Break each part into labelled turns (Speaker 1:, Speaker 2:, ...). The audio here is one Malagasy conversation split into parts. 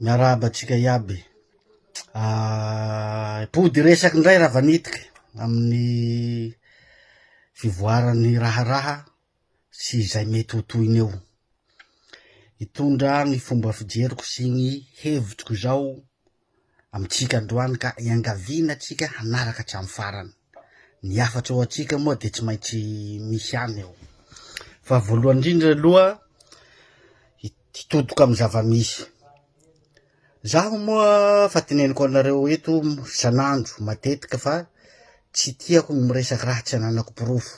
Speaker 1: Miarahaba antsika iaby. Hipody resaky indray Ravanitiky amin'ny fivoaran'ny raharaha sy izay mety ho tohiny eo. Hitondra ny fomba fijeriko sy ny hevitriko izao amintsika androany ka iangaviana antsika hanaraka hatramin'ny farany. Ny hafatra ho antsika moa dia tsy maintsy misy ihany eo. Fa voalohany indrindra aloha hitodika amin'ny zava-misy. Zaho moa fa teneniko anareo eto isan'andro matetika fa tsy tiako ny miresaka raha tsy ananako porofo.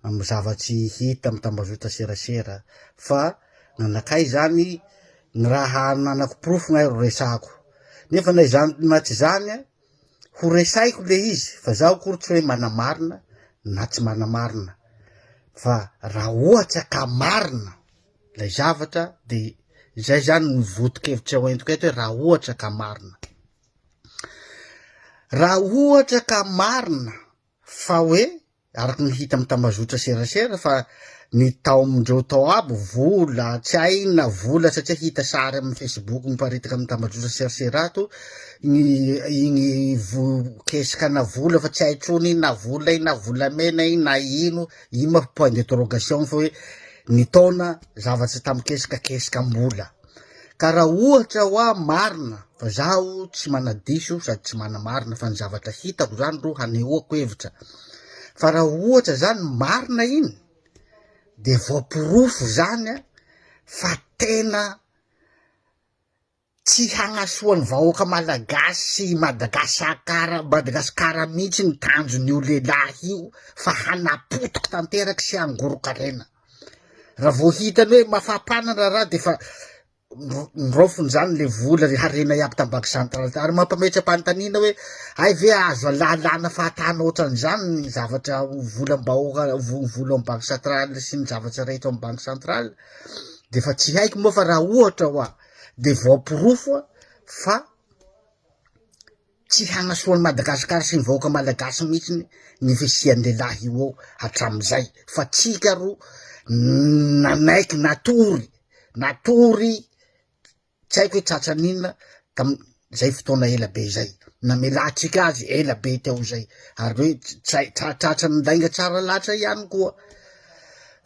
Speaker 1: amin'ny zava-tsy hita amin'ny tambazotra serasera fa nanakay zany ny raha ananako porofo gnay ro resahako nefa na izany na tsy izany a ho resahiko le izy fa zaho akory tsy hoe manamarina na tsy manamarina fa raha ohatra ka marina lay zavatra de zay zany ny voto-kevitra ho entiko eto hoe raha ohatra ka marina, raha ohatra ka marina Fa hoe araka ny hita amin'ny tambazotra serasera fa ny tao amindreo tao aby vola tsy hay na vola satria hita sary amin'ny facebook miparitaka amin'ny tambazotra serasera ato ny iny vo- kesika-na vola fa tsy hay intsony iny na vola iny na volamena iny na ino, iny ma point d'interrogation fa hoe nitaona zavatra tamin'ny kesika kesikam-bola. Ka raha ohatra hoa marina fa zaho tsy manadiso sady tsy manamarina fa ny zavatra hitako zany ro hanehoako hevitra, fa raha ohatra zany marina iny de voaporofo zany a fa tena tsy hagnasoa ny vahoaka malagasy sy i Madagasakara Madagasikara mihitsy ny tanjon'io lehilahy io fa hanapotiky tanteraky sy hangoron-karena. Raha vao hitany hoe mafapana ny raharaha de efa niraofiny zany le vola ry harena iaby tam banky centrale ary mampametra-panontaniana hoe hay ve azo alalana fahatany ohatran'izany ny zavatra volam-bahoaka vola ao am banky centrale sy ny zavatra rehetra ao am banky centrale de efa tsy haiko moa fa raha ohatra hoa de voaporofo fa Tsy hagnasoa an'i Madagascar sy ny vahoaka malagasy mihitsiny ny fisian'ny lehilahy io ao hatramin'izay fa tsika ro nanaiky natory natory tsy haiko hoe tratran'inona tam'zay fotoana ela be zay, namelantsika azy ela be teo zay ary hoe tsy hay tratran'ny lainga tsara lahatra ihany koa.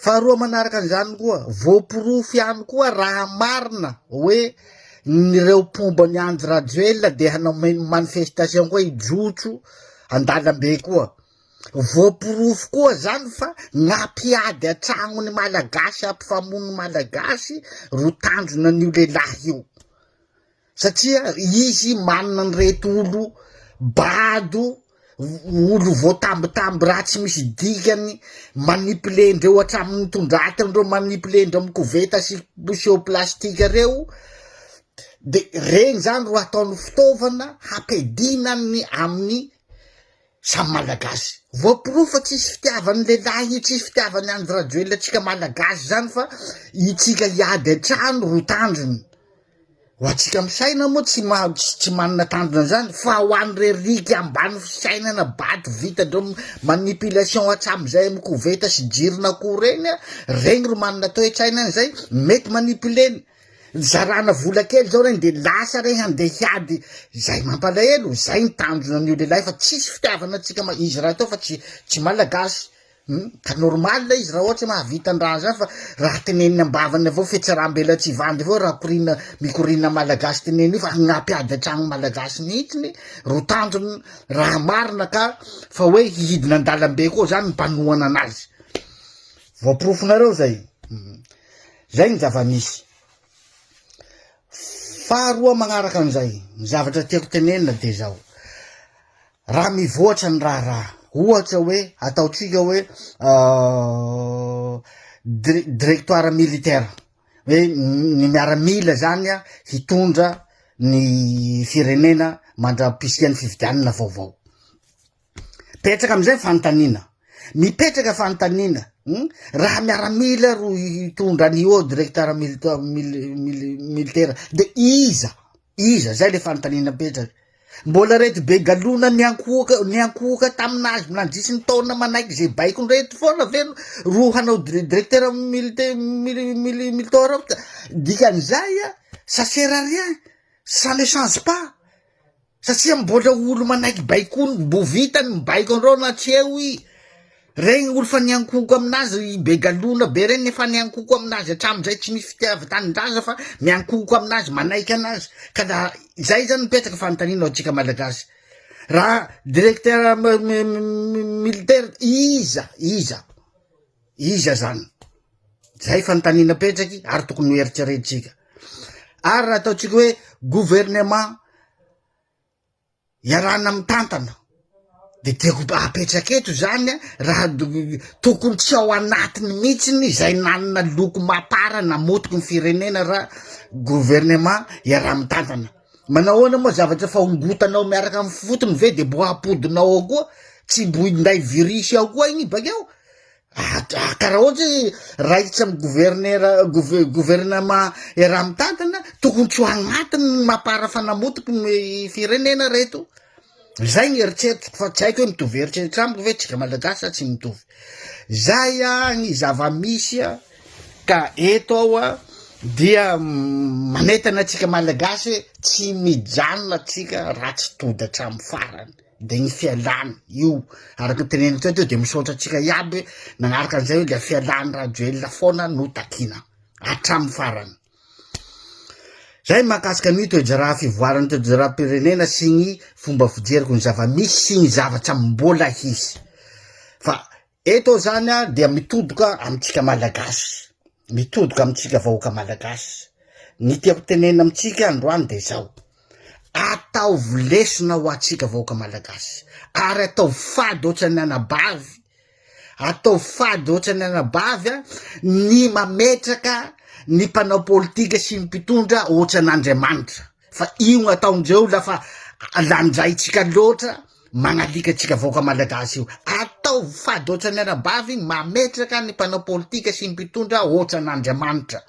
Speaker 1: Faharoa manaraka an'izany koa, voaporofo ihany koa raha marina hoe ireo mpomba an'i Andry Rajoelina dia hanao manifestation koa hijotso an-dalambe koa. Voaporofo koa zany fa nampiady an-tragno ny Malagasy, hampifamono ny Malagasy ro tanjona an'io lehilahy io. Satria izy manana an'ireto olo bado, olo voatambitamby raha tsy misy dikany, manipuler-ndreo hatramin'ny nitondratandreo, manipuler-ndreo amin'ny koveta sy seau plastique reo, de regny zany ro ataony fitaovana hampiadiana ny amin'ny samy malagasy. Voaporofo fa tsisy fitiavan'ny lehilahy io, tsisy fitiavan'i Andry Rajoelina antsika malagasy zany fa itsika hiady an-trano ro tanjony. Ho antsika misaina moa tsy ma- tsy manana tanjona an'izany fa ho an'ireo riky ambany fisainana bato vitandreo manipulation hatramin'izay amin'ny koveta sy jiron'akoho reny a, regny ro manana toe-tsaina an'izay mety manipuler-ny. Zarana vola kely zao reny de lasa reny handeha hiady, zay mampalahelo, zay ny tanjona an'io lehilahy fa tsisy fitiavana antsika ma- izy rahateo fa tsy tsy malagasy, hum ka normal izy raha ohatra mahavita andraha zany fa raha teneniny ambavany avao fihatsaram-belatsihy vandy avao raha koriana mikoriana malagasy teneniny io fa hampiady an-tragno malagasy mihitsiny ro tanjony raha marina ka fa hoe hihidina an-dalambe koa zany ny mpanohana anazy, voaporofonareo zay, hum. Zay ny zava-misy. Faharoa magnaraka an'izay, ny zavatra tiako tenenina de zao, raha mivoatra ny raharaha, ohatra hoe ataontsika hoe dir- directoire militaire, hoe ny miaramila zany a hitondra ny firenena mandra-pisian'ny fifidianana vaovao. Mipetraka amizay ny fanontaniana, mipetraka fanontaniana hum, raha miaramila ro hitondra an'io eo directeur militaire de iza, iza, zay le fanontaniana mipetraka. Mbola reto be galona niankohoka niankohoka taminazy nandritry ny taona manaiky ze baikony reto foana ve ro hanao directeur milite mili mili militaire dikan'izay a ça sert à rien ça ne change pas. Satria mbola olo manaiky baikony mbo vitany mibaiko anreo na tsy eo i, regny olo fa niankohoka aminazy i be galona be regny efa niankohoka aminazy hatramizay tsy misy fitiava-tanindraza fa miankohoka aminazy manaiky anazy ka la zay zany mipetraka fanontaniana ho antsika malagasy raha directeur militaire iza iza iza zany zay fanontaniana apetraky ary tokony ho eritreretintsika ary raha ataontsika hoe gouvernement iarahana mitantana de tiako apetraka eto zany a raha tokony tsy ao anatiny mihitsiny zay nanana loko mapara namotiky ny firenena raha gouvernement iaraha mitantana. Manao ahoana moa zavatra efa ongotanao miaraka amin'ny fotony ve de mbo ampodinao ao koa? Tsy mbo hinday virus ao koa igny bakeo? Ah, karaha ohatra hoe raikitra amin'ny gouverneur gouve- gouvernement iaraha mitantana, tokony tsy ho agnatiny ny mampara fanamotiky ny firenena reto. Zay ny eritreritro fa tsy haiko hoe mitovy eritreritra amiko ve tsika malagasy sa tsy mitovy. Zay ah ny zava-misy ah. Ka eto aho a dia manentana antsika malagasy hoe tsy mijanona tsika raha tsy tody hatramin'ny farany, de ny fialany io araka ny teneniko teo teo de misaotra antsika iaby nanaraka an'izay hoe le fialan'i Rajoelina foana no takiana hatramin'ny farany. Zay mahakasika ny toe-draharaha fivoaran'ny toe-draharaham-pirenena sy ny fomba fijeriko ny zava-misy sy ny zavatra mbola hisy fa Eto aho zany a dia mitodoka amintsika Malagasy, mitodoka amintsika vahoaka Malagasy. Ny tiako tenenina amintsika androany de zao, ataovy lesona ho antsika vahoaka Malagasy, ary ataovy fady ohatran'ny anabavy, ataovy fady ohatran'ny anabavy a ny mametraka ny mpanao politika sy ny mpitondra ohatran'Andriamanitra. Fa io no ataondreo la fa lanjaintsika loatra magnalika antsika vahoaka malagasy io. Ataovy fady ohatran'ny anabavy mametraka ny mpanao politika sy ny mpitondra ohatran'Andriamanitra.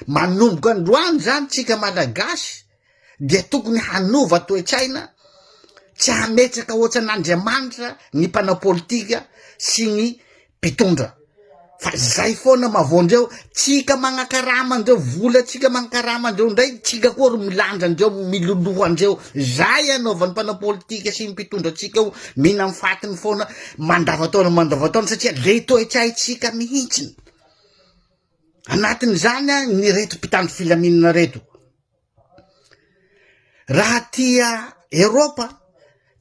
Speaker 1: Manomboka androany zany tsika malagasy dia tokony hanova toe-tsaina tsy hametraka ohatran'Andriamanitra ny mpanao politika sy ny mpitondra fa zay foana mavoandreo tsika magnakarama andreo vola tsika magnakarama andreo ndray tsika koa ro milandra andreo miloloha andreo zay anaovan'ny mpanao politika sy ny mpitondra tsika io mihina ny fatiny foana mandavataona mandavataona satria le toetsaitsika mihitsiny anatin'izany a ny reto mpitandro filaminana reto raha tia Eropa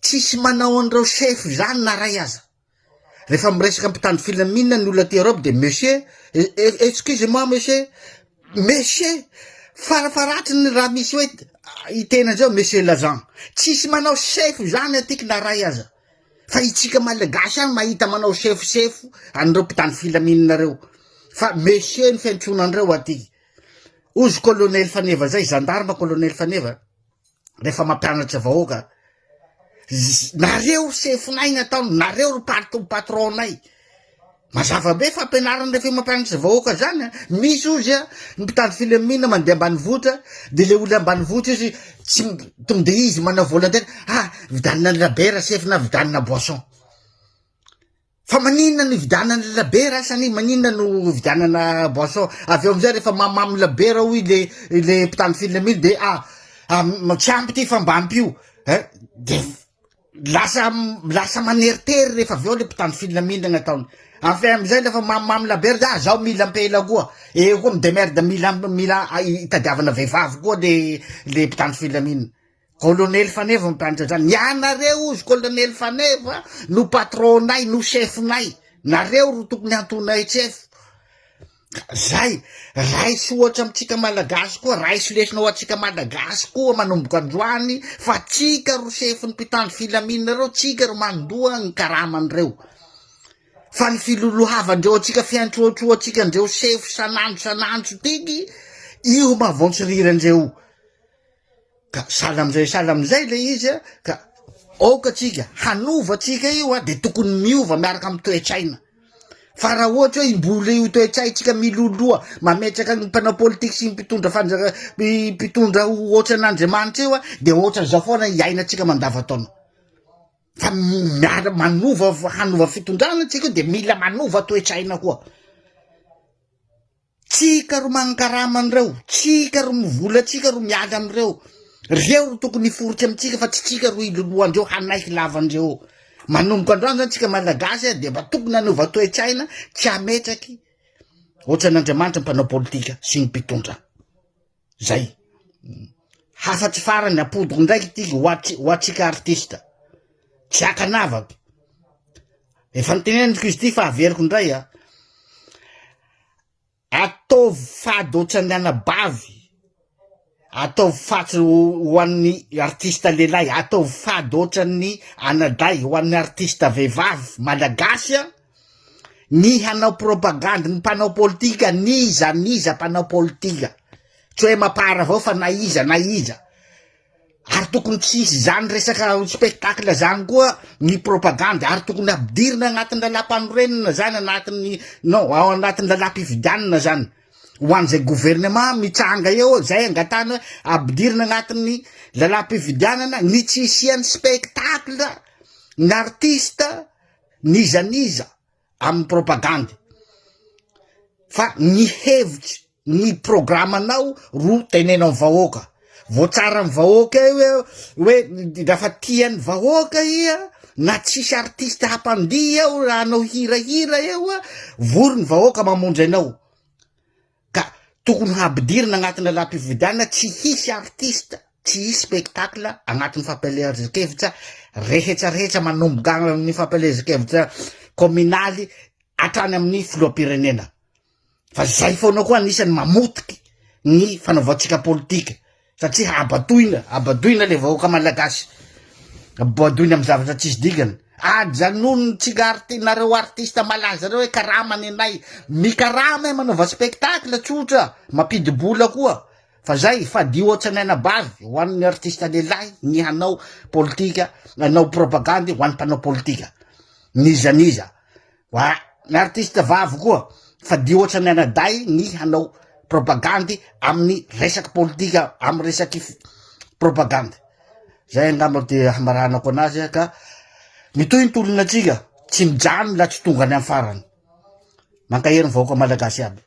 Speaker 1: tsisy manao an'ireo chef zany na ray aza Rehefa miresaka mpitandro filaminana ny olona aty Europe de monsieur, excusez moi monsieur, monsieur, farafaharatsiny raha misy hoe hiteny an'izao monsieur l'agent, tsisy manao chef zany atiky na ray aza, fa itsika malagasy ihany mahita manao chef chef an'ireo mpitandro filaminana reo, fa monsieur ny fiantsoana an'ireo aty, ozy colonel Faneva zay, gendarme colonel Faneva. rehefa mampianatra vahoaka nareo sefonay ny ataony nareo ry part patron-nay mazava be fampianarana rehefa mampianatra vahoaka zany a misy ozy a ny mpitandro filamina mandeha ambanivohitra de le olona ambanivohitra izy tsy tonga de izy manao volontaire ah vidianina labiera sefo na vidianina boisson Fa maninona no ividianana labiera asany maninona no ividianana boisson avy eo amizay rehefa mamamo labiera hoy le le mpitandro filamina de ah tsy ampy ty fa mba ampio eh de lasa lasa maneritery rehefa avy eo le mpitandro filaminana nataony enfin amizay rehefa mamomamo labiera de ah zaho mila ampela koa eo koa mi-demerde mila mila itadiavana vehivavy koa le le mpitandro filaminana Colonel Faneva mpianatra zany, ianareo ozy colonel Faneva no patron-nay, no chef-nay, nareo ro tokony hantonay chef, zay, raiso ohatra amintsika malagasy koa, raiso lesona ho antsika malagasy koa manomboka androany fa tsika ro chef-n'ny mpitandro filaminana reo, tsika ro mandoa ny karaman'ireo, fa ny filolohavandreo antsika, fiantroantroantsika andreo chef isan'andro isan'andro tiky, io mahavontsiriry andreo. Ka sahala amizay sahala amizay le izy a, ka aoka tsika hanova tsika io a, de tokony miova miaraka amy toe-tsaina. Fa raha ohatra hoe mbola io toe-tsaintsika miloloha mametraka ny mpanao politika sy ny mpitondra fanjaka mpitondra ho ohatran'Andriamanitra io dia ohatran'izao foana iainantsika mandavantaona. Fa miara manova hanova fitondrana tsika io dia mila manova toe-tsaina koa. Tsika ro mankarama an'ireo, tsika ro mivola, tsika ro miala amin'ireo. Reo ro tokony hiforitra amintsika fa tsy tsika ro hilolohandreo hanaiky lava andreo. Manomboka androany zany tsika malagasy dia mba tokony hanova toe-tsaina tsy hametraky ohatran'Andriamanitra mpanao politika sy ny mpitondra. Zay. Hafatry farany apodiko ndraiky ty ho antsika artista. Tsy akanavako. Efa noteneniko izy ity fa averiko indray a. Ataovy fady ohatran'ny anabavy. Ataovy faty ho an'ny artista lehilahy, ataovy fady ohatran'ny anadahy ho an'ny artista vehivavy malagasy a. Ny hanao propagandy ny mpanao politika n'iza n'iza mpanao politika. Tsy hoe mapar avao fa na iza na iza. Ary tokony tsy hisy izany resaka spectacle zany koa ny propagandy ary tokony ampidirina agnatin'ny lalàmpanorenana zany anatin'ny non ao anatin'ny lalàm-pifidianana zany ho an'izay gouvernement mitsanga eo zay angatahana hoe ampidirina agnatin'ny lalàm-pifidianana ny tsy hisian'ny spectacle ny artiste n'iza n'iza amin'ny propagandy fa ny hevitry ny programanao ro teneno amin'ny vahoaka, vao tsara amin'ny vahoaka eo hoe raha fa tian'ny vahoaka iha na tsisy artiste hampandihy eo raha hanao hirahira eo vory ny vahoaka mamonjy anao. Ka tokony hampidirina agnatin'ny lalam-pifidianana tsy hisy artiste, tsy hisy spectacle agnatin'ny fampielezan-kevitra rehetra rehetra manomboka agny amin'ny fampielezan-kevitra kaominaly hatrany amin'ny filoham-pirenena. Fa zay foana koa anisan'ny mamotiky ny fanaovantsika politika satria habadoina, habadoina le vahoaka malagasy, badoina amin'ny zavatra tsisy dikany. Ajanony tsika arti- nareo artiste malaza reo hoe karama nenay, mikarama e manaova spectacle tsotra, mampidi-bola koa, fa zay fadio ohatran'ny anabavy ho an'ny artiste lehilahy ny hanao politika, hanao propagandy ho an'ny mpanao politika, n'iza n'iza. Wa ny artiste vavy koa fadio ohatran'ny anadahy ny hanao propagandy amin'ny resaky politika amin'ny resaky propagandy zay angamba de hamaranako anazy ka mitohy ny tolona antsika tsy mijano la tsy tonga any amin'ny farany mankahery ny vahoaka malagasy aby.